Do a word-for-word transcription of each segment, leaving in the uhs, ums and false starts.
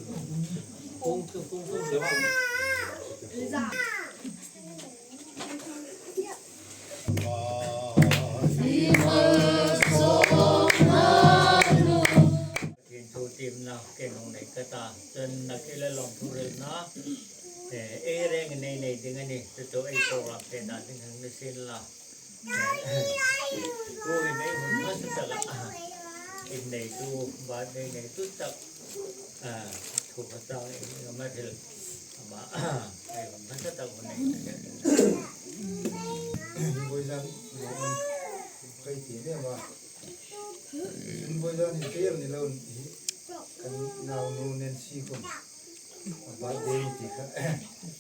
Tin thu tiemna ke nung nei ka ta, chun na ke le lawm thu rel na. Eh, ei reng nei nei ding a nih, chu chu ei program te dan ding hang ni sin la. Eh, tu in ei hun hmasa tak a. In nei tu, birthday nei tu tak. Ah, thu ka ta ei ma thil. Ama, ei hun hmasa tak hun nei. Ni voi zan, kai ti ne ma. Ni voi zan ni te ni lo ni. Kan nau nu nen si ko. Birthday ni ti kha.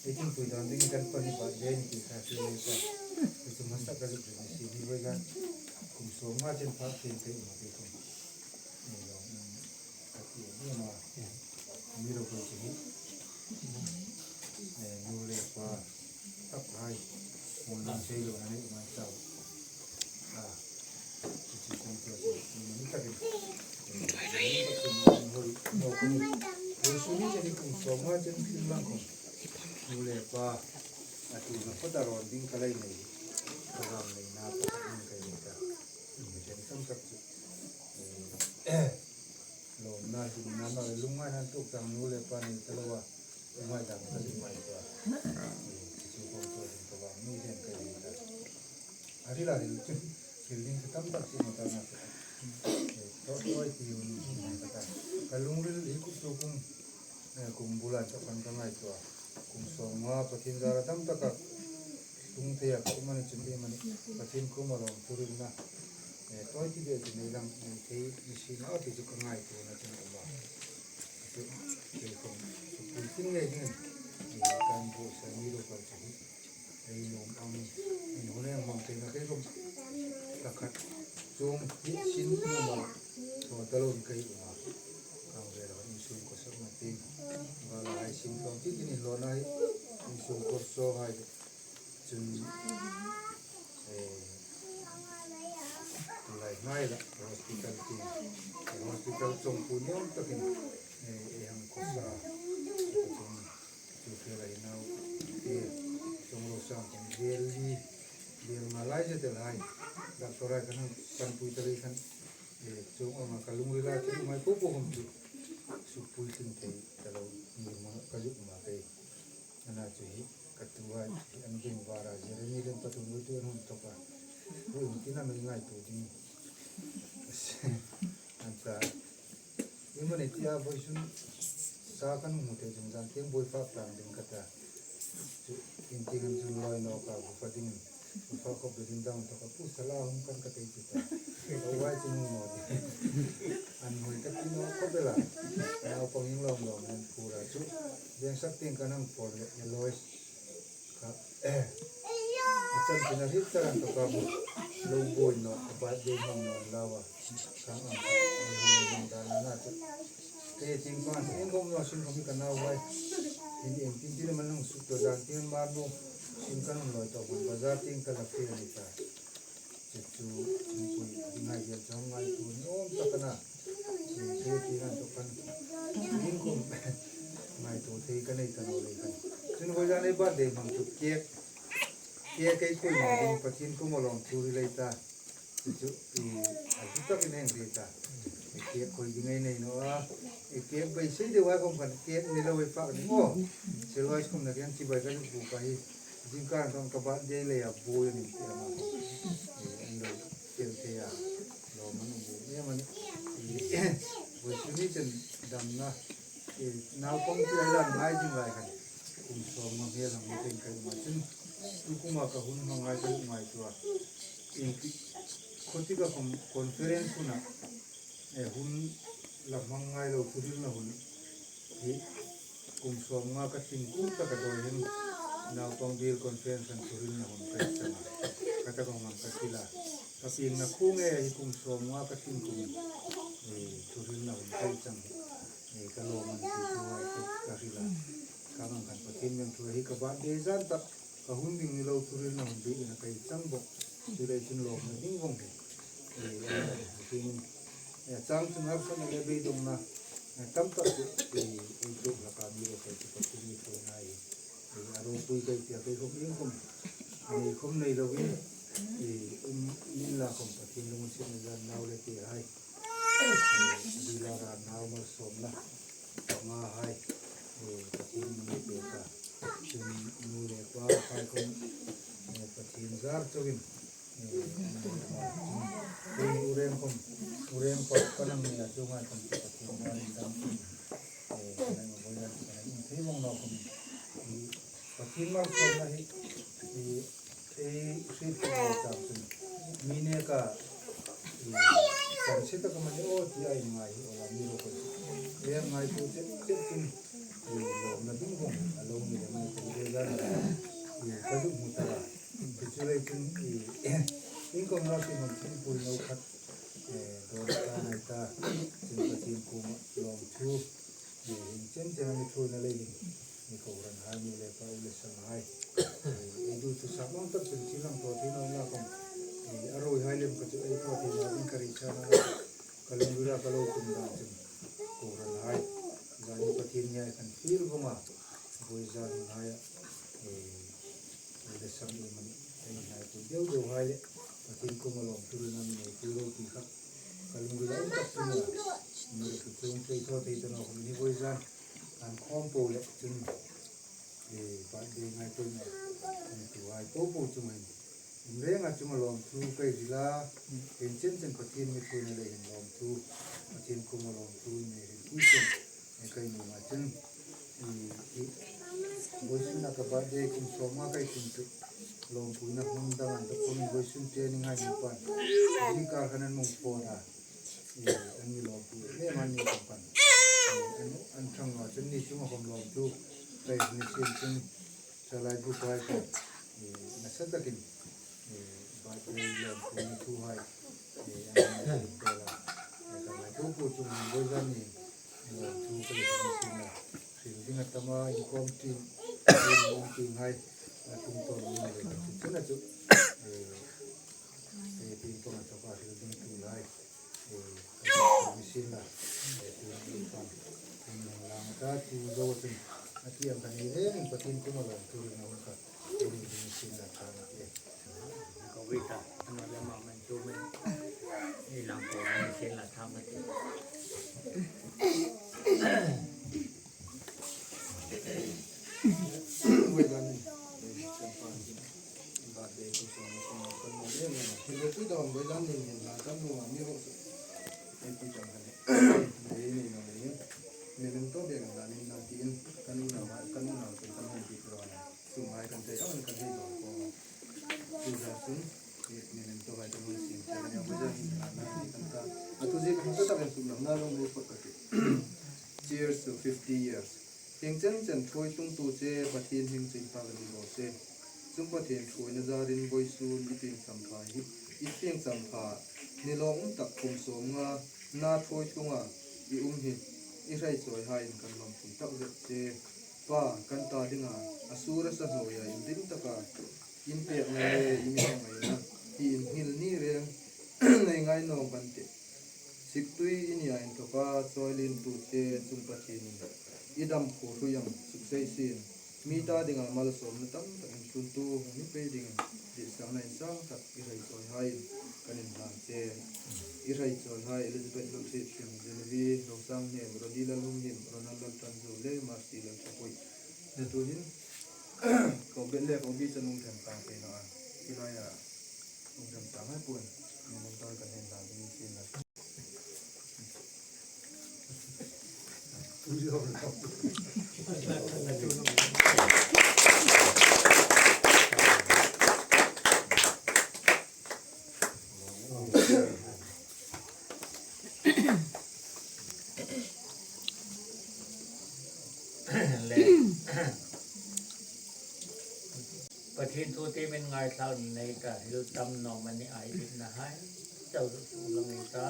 Ei tin pui dan ding kan pa ni birthday ni ti kha ti ni kha. Ei chu hmasa ka zuk ni si ni voi zan. Kum sawm nga chen pha chen te ma ti ko. Ni lo. Ka ti ni ma. Ni lo ko ti ni. Eh, nu le pa. Tak hai. Mun lam sei lo na ni ma chau. Ah. Chu chu kum chu chu ni takin. Hoi, no kum. Hoi, su ni chani kum sawm nga chen thil lang kum. Nu le pa. A tu na pa ta ron ding ka lai nei. Ka ram nei na pa ta ding ka nei ta. Ni chen sam kap chu. Eh, lo na, su na, na, lung ngai nan tuk tang nu le pa nei ta lo wa. Mai dam ka ding mai tua. Chu kong tua ding ka vang ni den ka ding ka. A ri la ri chu. Building ka tam tak chu ma ta na chu. To, to ai ti un ka ta. Ka lungril hi ku tu kum. Eh, kum bulan ka pan ka ngai tua. Kum sawm nga Pathien zara tam tak ka. Tung thei a ka um a ni chun iem a ni. Pathien kuoma lawm thu ril na. Eh, to ai ti de chu nei lang nei thei ni si na ti chu ka ngai tu na chu na um a. Chu, kei khom, chu pui tin ngei ding, eh, kan bu sa mi lo kal chu hi. Ei nuom ang, ei hun ang mang te na kei khom. Ka khat, chung hi sin tu ma, to ta lo kei u ma. Kang ve lo, insung ko sa ma tin. Ba la hai sin ko ti tin lo na hi, insung ko so hai. Chun, eh, lai hnai la hospital ti, hospital chawngpu ni awm takin, eh, ei hang khawsa, chun chu khela hi nau, eh, chawng lo sang kan vel li, vel nga lai zet el hai, doctor hai kan hang panpui ta lei khan, eh, chawng anga ka lungrila chu mai po po hom chu, sukpui tling thei ta lo, ni ma ka zuk ma kei. Ana chu hi, ka tu hai, hi an ding vara, Jeremy lem pa tu nu tu an hung tawk a. Ui, hung tina mei ngai tu ding. An ta, ni mani tia vawisun sa kan hmu te chung zan tieng buoi fak tlang ding ka ta. Chu, in tieng an chun loi nawk a, bu fa ding. Fa khop ding dang to ka pu sala hum kan ka tei chu ta. Ka wai chu nu mo di. An hoi ka ti no ko bela. Naupang in lawm lawm nan pura chu. Veng sak tieng ka nang por le, e loi. Ka, a chan tin a hrik taran to ka bu. Lo boi no, a birthday hmang no lawa. Ka ang ka, an hoi hmang dan na chu. Kei ting pan, in bom no sin khom ka nau wai. In, in tin tin man nung suk to dan tin mar no. Sin ka nung loi to man bazar tin ka la fe ni ta. Chu chu, thingpui, ngai hial chawng ngai tu ni awm tak a na. Thingpui ti nan to kan. Ning kum, ngai tu thei ka nei ta naw lei kan. Chun voi zan ei birthday hmang chu cake. Cake ei khui ma ding Pathien kuoma lawm thu ril ei ta. Chu chu, i, a chu tak in eng ri ta. Cake khui ding ei nei naw a. Cake beisei deu a khom khan cake ni lo ei fak ni maw. Siloi khom na keng chibai ka lu pu ka hi. Zingkar khom ka birthday lei a buoi a ni ti a ma. Ei, ei lo tel thei a. Lawm a ni buoi em a ni. Ei, buoi chu ni chen damna. Ei, naupang ti ei lan ngai ding lai khan. Kum sawm ma hmel hang mi ten kai ma chun. Tu kuoma ka hun hmangai ka lu ngai tua. Iengtik, khuotik a khom conference huna, eh, hun la hmangai lo thuhrilna hun hi kum sawm nga ka tling kum taka dawi hin naupang biel conference an thuhrilna hun ka chang a. Ka ta kong ang ka ti la. Ka piengna khuo nge hi kum sawm nga ka tling kum, eh, thuhrilna hun ka chang. Eh, ka lawm an ti thu ai ka hril a. Ka mang kan Pathien meng thu hi ka birthday zan tak. Ka hun ding ni lo thuhrilna hun biekin a ka chang bok. Chu lei chun lawmna ding vong hi. Ei, ei, ei, ei, chang chun harsatna le beidongna, eh, tam tak chu, ei, ei, Ui, kei tia kei khom ieng khom, nei khom nei loin, i, um, min la khom Pathien lunginsietna zan nau le te hai. Bila ra nau malsawmna nga hai. I, Pathien mi te ka. Chun nu le pa hai khom, i, Pathien zar chauin. I, i, u reng khom, u reng khom, ka nang ni a chu ngai khom Pathien zar in dam khom. I, ka nang bo yan ka nang thei vong no khom. I, Pathien malsawmna hi, i, ei hriet kha chang chun, mi neka, i, kan se ta ka mani aw ti a inngai hi aw la mi ro ko. Ei ngai tu chet chet chun, i, lawmna ding vong a lo ni le mani ko le zan, i, ka zuk hmu ta. Ti chu lei chun, i, in kom lo ti hmun thingpui no khat, e, dawn ta ngai ta, chun Pathien kuoma lawmthu, e, hin chen chen a mi thuoina lei hin, mi kohranhai, nu le pa, u le sanghai. E, ei duthusam ang tak chun thil hang thaw thei naw la khom, e, a ruoihai lem kha chu ei thaw thei naw ding ka ri chang a, ka lungrila ka lo tum dan chun kohranhai. Zani Pathien nia kan fiel vong a, voi zan hun hai a, e, le sam i mani, ei nai pui deu deu hai le, Pathien kuoma lawmthu ringna mi nei pui ro ti kha. Ka lungrila um tak chun a, mi ro tu chung thei thaw thei ta naw khom ni voi zan, an khom po le chun, e, birthday ngai pui na, mi tu hai po po chung hin. Inrenga chunga lawmthu ka hril a, in chen chen Pathien mi thuoina lei hin lawmthu, Pathien kuoma lawmthu i nei hril pui chen, e, ka nuhmei chun, i, i, voisun a ka birthday kum sawmnga ka tlung chu, lawmpuina hmun dang an ta khom voisun training hai mi pan, i, kar khan an mong phone a, i, an mi lawmpui, ne man ni kan pan, i, an, an thang a chun ni chunga khom lawmthu, ka hril ni sin chun, Salai bu kai ko, e, nasa takin, e, birthday lawmthu hai, e, an, e, ka la, e, ka la bu bu chung voi zan ni, e, lawmthu ka la ni sin la, hril ding a tam a, in kom ti, in kom ti hai, a tum to ni le, chun a chu, e, e, ping pong a chu ka hril ding tu lai. E, kan mi sin la, e, tu ni pan, tu ni lang ta, tu zo chun, a ti ang kan ni le, Pathien kuoma lawmthu ringna hun kha, tu ni sin la ta na, e. Ka wi ta, ano le ma man tu men, e, lang ko mi sin la ta ma ti. Voi zan ni, e, kan pan, birthday kum sawmnga, sawmnga kan ni le, e, hril pui ta voi zan ni, ni la kan nu a mi ro. Ei ti chang kan. Nei, nei, nei, nei. Memento bag an la nei na tiin, kan unau, kan unau chen kan hung ti ro na. Sum hai kan thei ang kan thei zo ko. Tu za sun, memento hai kan hung sin. Kan ya ba za hin la na ti kan ta. A tu zi kan ta ta kan sum lam na long nei pot ka ti. Cheers to fifty years. Hieng chen chen thuoi tlungtu che Pathien hming chu inpâk ni raw se. Chun Pathien thuoina zarin vawisun i pieng champha hi, i pieng champha ni lawm um tak kum sawmnga na thuoi tlunga i um hi i hreichawihaiin kan lawmpui tak zet che. Pa, kan ta dinga a sur a sa hnuoia inrim taka in pekna le i mi ngaina hi inhnil ni reng nei ngai nawng kan tih. Siktui i nia inthawka chawilintu che chun Pathienin i dam khur hrui ang suk sei sien. Mi ta dinga malsawmna tam tak intluntu hung ni pei dingin ditsakna insang tak i hreichawihaiin kan inhlan che. I hreichawihai Elizabeth Lutthip Hrim, Genevieve Rosang Hnem, Rodi Lalhumhim, Ronald Laltanzu le Mercy Lalthapui. Tuhin ko bet le ko bi chan um them tang pe na a. Ti laia um them tang hai puon. Memento kan inhlan ding sien la. Le. Pathien thu tiem ngaithlak nei ta, hril tam naw mani ei bitna hai. Chau su lang ei ta.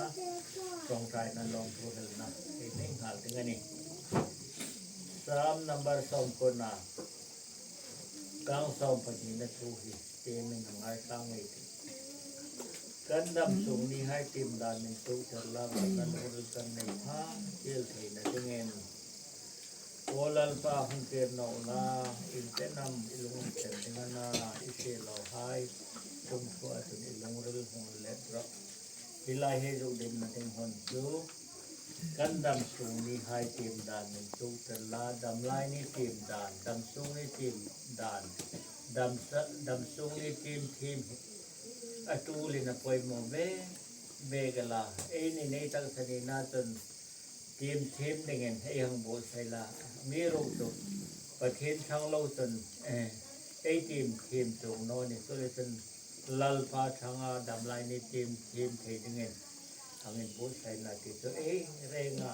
Ṭawngṭaina lawmthu hrilna ei nei nghal ding a nih. Psalm number sawmkua, kang sawm pahnina thu hi tiem ngaithlak ngei ei tih. Kan dam sung nihai tiem dan min tu ter la kan hur kan nei pha, tel theina dingin. Aw Lalpa, hung tir nawna, ieng tin am i lunginsen ding a na, i siehlawhai chungthua chun i lungril hung let rawh. Hi lai hi zuk dinna ding hun chu kan dam sung nihai tiem dan min tuk tir la, dam lai ni tiem dan, dam sung ni tiem dan, dam sa-, dam sung ni tiem thiem hi a tulin a poimaw ve ve ka la. Eini nei taksa nina chun tiem thiem dingin ei hang buotsai la. Amiruokchu Pathien ṭhang lo chun, eh, ei tiem thiem chuong naw ni. Chuleiin Lalpa ṭhanga dam lai ni tiem thiem thei dingin hang inbuotsaina ti chu ei renga,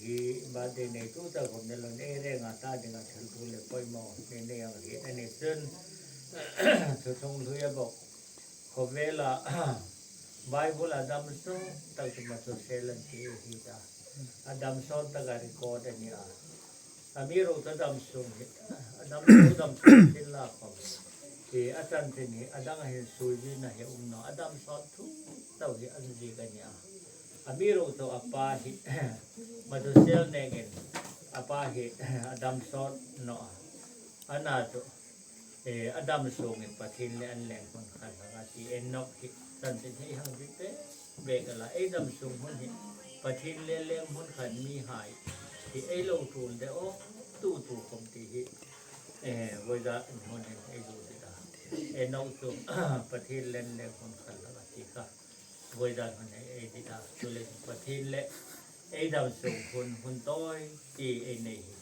hi birthday neitu ta khom ni loin ei renga ta dinga thil tul le poimaw ni nei ang hi a ni chun, Thuthung Hluia bok khawvela Bible a dam sawt tak chu Methuselah an ti hi ta. A dam sawt taka record a ni a. Amiruokchu a dam sung hi, a dam sung, dam sung sin la khom, hi a chanchin hi a dang hin suizina hi um naw, a dam sawt thut tak hi an ziek a ni a. Amiruokchu a pa hi, Methuselah nengin a pa hi a dam sawt naw a. A na chu, eh, a dam sungin Pathien le an leng hmun khat hlak a ti. Enok hi chanchin hi hang zuk ve ve ka la, ei dam sung hmun hi Pathien le leng hmun khat mihai hi ei lo tul de aw, tu tu khom ti hi, eh, voidan hun hin ei zuk dit a. Enok chu Pathien le leng hmun khat hlak a ti kha voidan hun hin ei dit a. Chuleiin Pathien le ei dam sung hmun, hmun tawi ti ei nei hi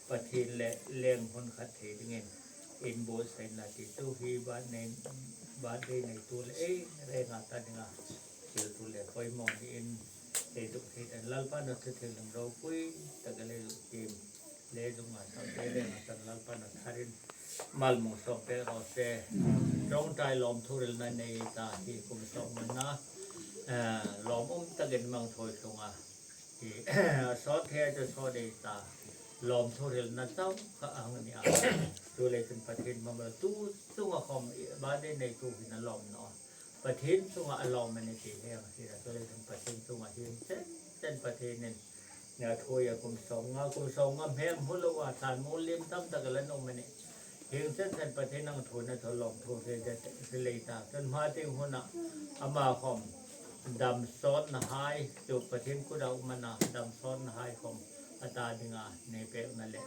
Pathien le leng hmun khat thei dingin inbuotsaina ti chu hi birthday, birthday neitu le ei renga ta dinga thil tul le poimaw niin ei zuk hril a. Lalpa, na thu thienghlim ropui tak le zuk tiem le zuk ngaithlak ei renga ta, Lalpa, na tharin mal mi sawm pek raw se. Ṭawngṭai lawmthu hrilna nei ta, hi kum sawm nina, eh, lawmum takin mang thaw tlung a. Hi, a sawt thei chu sawt dei ta. Lawmthu hrilna chau kha a hang ni a. Chuleiin Pathien hmang lo, tu chunga khom birthday neitu hin a lawm naw a. Pathien chunga a lawm a ni ti hi a hriet a. Chuleiin Pathien chunga hieng chen chen Pathienin a thuoia kum sawmnga, kum sawmnga hmel hmu loa thlangmuol liem tam tak a la nuom a nih. Hieng chen chen Pathien hang thuoina chu lawmthu hril ding, hril lei ta. Chun hma tieng huna ama khom dam sawtnahai chu Pathien kuta um a na, dam sawtnahai khom a ta dinga nei pekna le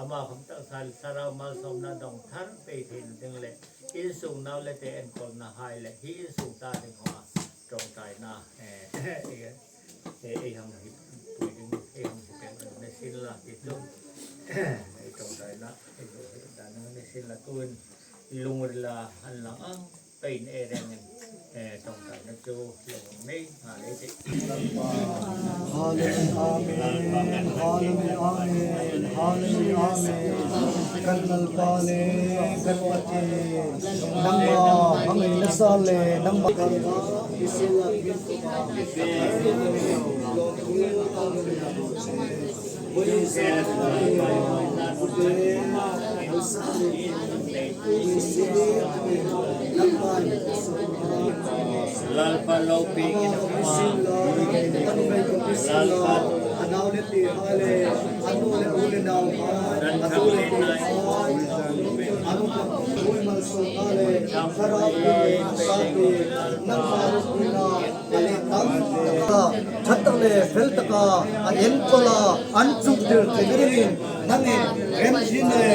ama khom taksa le thlarau malsawmna dawng thar pei theina ding le insung nau le te enkawlnahai le hi insung ta ding khoma ṭawngṭaina, eh, eh, eh, ei hang hi pui ding, ei hang hi pek ding ni sien la ti chu. Ei ṭawngṭaina, ei hang hi dan ni sien la tuin lungrila an lang ang peiin ei rengin, eh, ṭawngṭaina chu lo nei nga lei tih. Hallelujah, amen. Hallelujah, amen. Hallelujah, amen. Kan Lalpa le kan Pathien, nangma hmangin nasa le nangma Lalpa lo pik in a, Lalpa, a nau le pi hai le, a nu le u le nau hai, a tu le nai, a nu le u le malsawm hai le, Thlarau pi, Lalpa pi, nangma ruok pi na, a le tam taka, ṭha tak le fel taka, a enkawl a, an chuktir thei dingin, nangin remchang le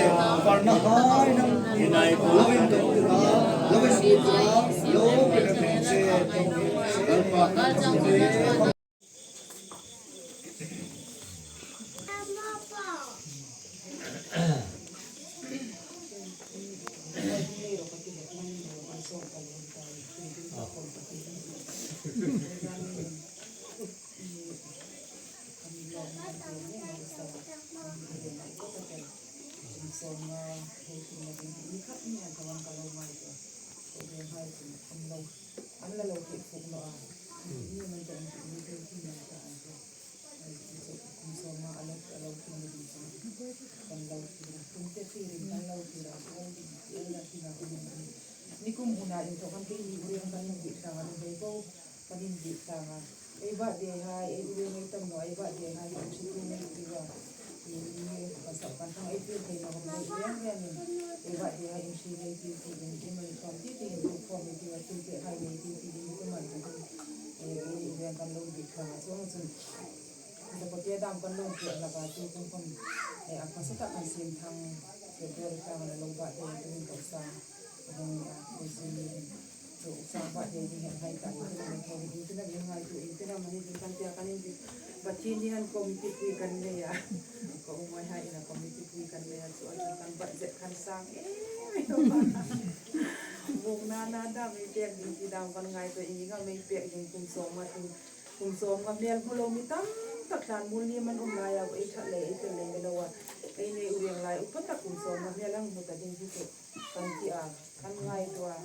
varna hai nangin lo indawk tir a, lo indawk tir a, lo pe ding che. An la lo hriet fuk naw a. Ni man tawng ti ni tawng ti man ta an tawng. Ai, ti chu kum sawma a lo, a lo hriet na ding chu. Kan lo hriet na. Kum te hriet in kan lo hriet a. Kan lo hriet a. Kan lo hriet a. Nikum huna in tawk kan ke ni uri ang kan lo hriet ta a lo hei ko. Kan inbiek tlang a. Ei birthday hai, ei uri ngei tam naw, ei birthday hai, ei ṭhitu ngei ti a. Ei ni, ei Kan thang ei tir thei naw khom nei riang riangin, ei birthday hai in hri nei ti ti in, ei man khom ti ti in, ei khom ei ti a thil te hai nei ti ti in, ei man ti ti, ei bul ei riang kan lo bik thang a chuong chun. Ka patia dam kan lo ti a laka tu kum khom, ei a pasa tak kan siem thang, February thang a lo birthday tu in tawk sa, a hung ni a, ei siem ni in. Chu sang birthday ding hen hai ta, in tina min thawin, in tina min ngaituo, in tina mani ding kan tia kan indik. Pathien ding an committee pui kan nei a. Ka u Mawi hai in a committee pui kan nei a, chu a chun kan budget kan sang em em. Vawngna na dam ei pek ding ti dam kan ngaituo, ieng am ei pek ding kum sawm a tin. Kum sawmnga hmel hmu lo mi tam tak tlan mul ni man um lai a, ei that lei, ei tel lei ni lo a. Ei nei u rieng lai upa tak kum sawmnga hmel ang hmu ta ding hi chu kan ti a, kan ngaituo a.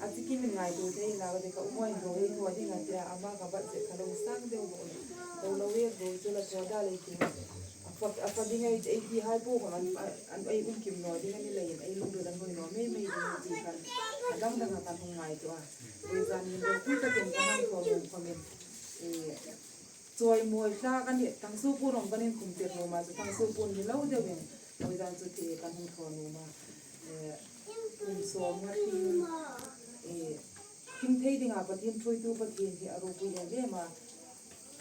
A chi kim in ngaituo thei la ka ti ka u Mawi in ro ei thaw ding a ti a, ama ka budget ka lo sang deu bawk a. Lo lo e ro chu la thaw da lei ti. A fa, a fa ding ei, ei ti hai po khom an, an ei um kim naw ding a ni leiin, ei lunglut an hoi naw mei mei ding ti khan a dang dang a kan hung ngaituo a. Vawizanin ropui takin kan hang thaw nuom khomin, eh, chawimawi hla kan ni, Thangsuo puon rawng kan inkhum tir nuom a, chu Thangsuo puon ni lo deuin vawizan chu ti kan hung thaw nuom a. Eh, kum sawmnga hring, eh, hring thei dinga Pathien ṭhuoitu Pathien hi a ropui em em a.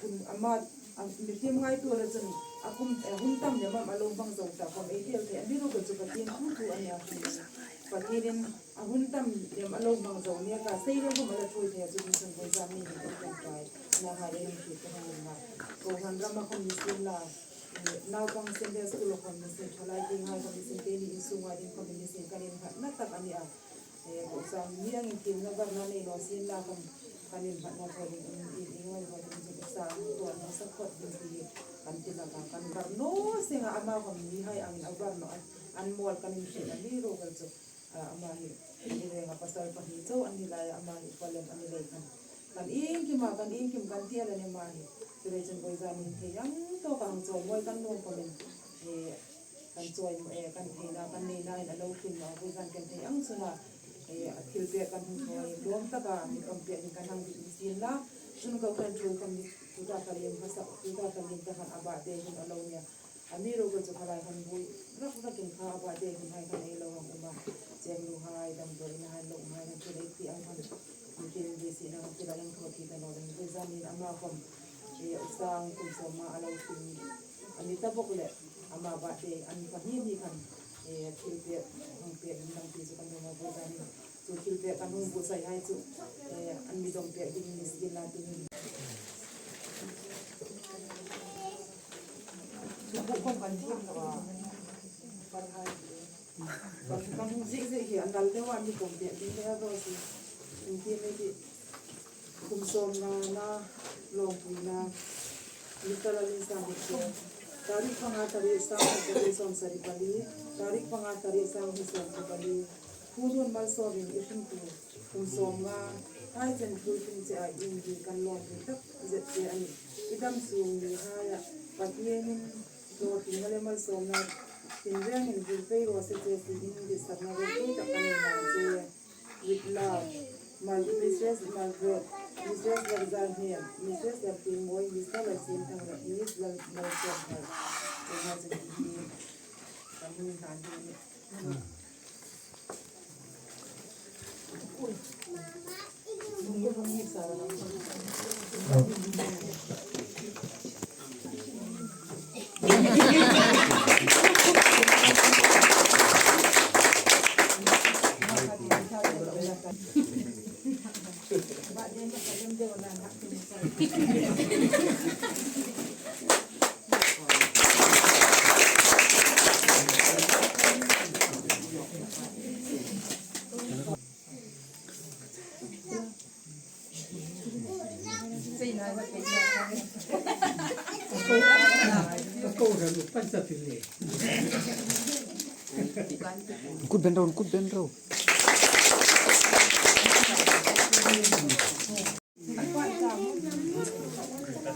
Kum ama, a, mihriem ngaituo le chun a kum, eh, hun tam lem am a lo hmang zo ta khom ei tel thei, amiruokchu Pathien thu thu a nia. Pathienin a hun tam lem a lo hmang zo nia ka sei lem khom a la ṭhuoi thei a, chu ni chun vawizan ni hin ei ṭhuoi. Na hai ei hung hriet ka hang um a. Kohran rama khom ni sien la, eh, naupang Sunday school khom ni sien, thalai tieng hai khom ni sien, keini insunga ding khom ni sien, kan innghatna tak a ni a. Eh, kohran mi ang inthiemna varna nei naw sien la khom kan innghatna thaw ding, in, in, in, in, in, in, in, sang, tuan, hmasa phawt ding ti kan ti hlak a, kan var naw seng a, ama khom mihai angin a var naw a, an mawl kan inhriet a, amiruokchu, ah, ama hi, ei renga pasal pahni chau an ni lai a, ama hi upa lem a ni lei khan. Kan iengkim a, kan iengkim kan ti a la ni ama hi. Chuleiin chun vawizanin thei ang tawka hang chawimawi kan nuom khomin, eh, kan chawi, eh, kan theina, kan neina in a lo tlung naw, vawizan kan thei ang chunga, eh, a thilpek kan hung thaw a, lawm taka mi khom pek ding kan hang bik ni sien la, chun kohran ṭhuoi khom ni, tuta ka liem hmasa, tuta ka liem ta khan a birthday hun a lo nia. Amiruokchu khalai khan buoi rak rakin kha a birthday hun hai khan ei lo hang um a. Chenglu hai, damdawi na hai lo um hai khan thil ei ti ang khan. Mitin bisi na khan thil a hang thaw ti ta naw ding. Vawizanin ama khom, eh, u sang kum sawmnga a lo tlung a ni ta bawk leh, ama birthday a ni pahni ni khan, eh, thilpek hang pek ding dang ti chu kan dawng a, vawizanin. Chu thilpek kan hung buotsai hai chu, eh, an mi dawng pek ding ni sien la tuhin. Chu buh khom kan thiem naw a. Kan, kan hung ziek ziek hi a nal deu a, mi dawng pek ding le a raw si. Kan thiem ei tih. Kum sawmnga na lawmpuina. Mister Lalinsang Hekte. Tarik panga, tarik, sang hni sawmsari pali. Tarik panga, tarik, sang hni sawmthum pali. Pu Nuon Malsawmin i hringtu kum sawmnga hai chen ṭhuoi tlung che a, i inri kan lawmpui tak zet che a nih. I dam sung ni haia Pathienin hlawtlingna le malsawmna tinrengin bul pei raw se che tiin ditsakna ropui tak kan inhlan che. With love, Mal-, Missus Margaret, Missus Lalzarhnial, Missus Lalfienmawi, Mister Lalsienthang le Miss Lal-, Lalsawmhar. Kan hung hlan hi a nih. Kut ben ro, kut ben ro.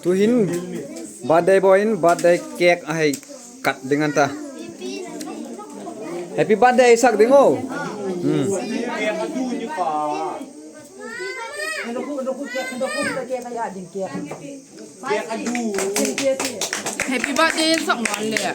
Tuhin birthday boy in birthday cake a hei cut ding an ta. Happy birthday sak ding o. Hmm. Happy birthday, sak man le.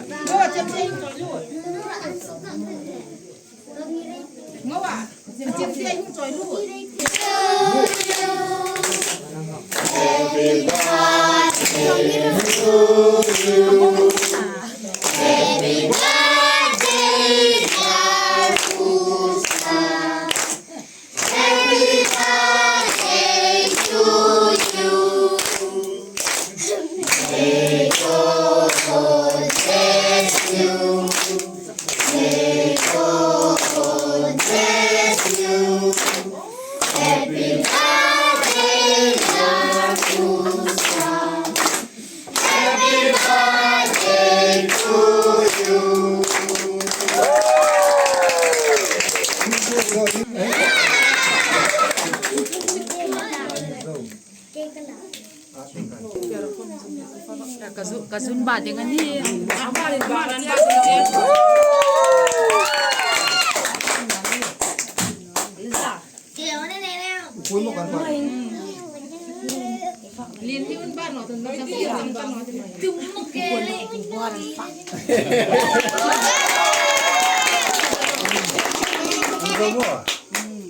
Ka zu, ka zun ba ding a nih.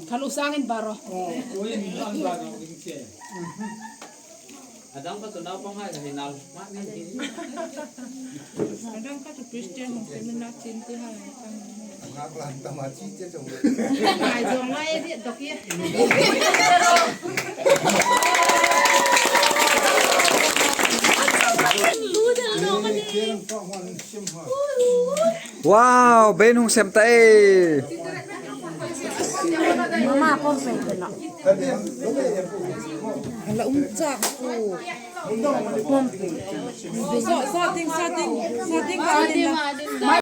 Khalu sangin baro. Adang ka chu naupang hai ka hi nal. Adang ka chu Christian hung seminar chin ti hai. Ngak lam tama chi che chung. Ngai zong ngai di dok ye. Wow, ben hung sem ta e. Mama pawm pei ka na. Ala um chak ku. Pawm pei. So, so ting, so ting, so ting ka din na.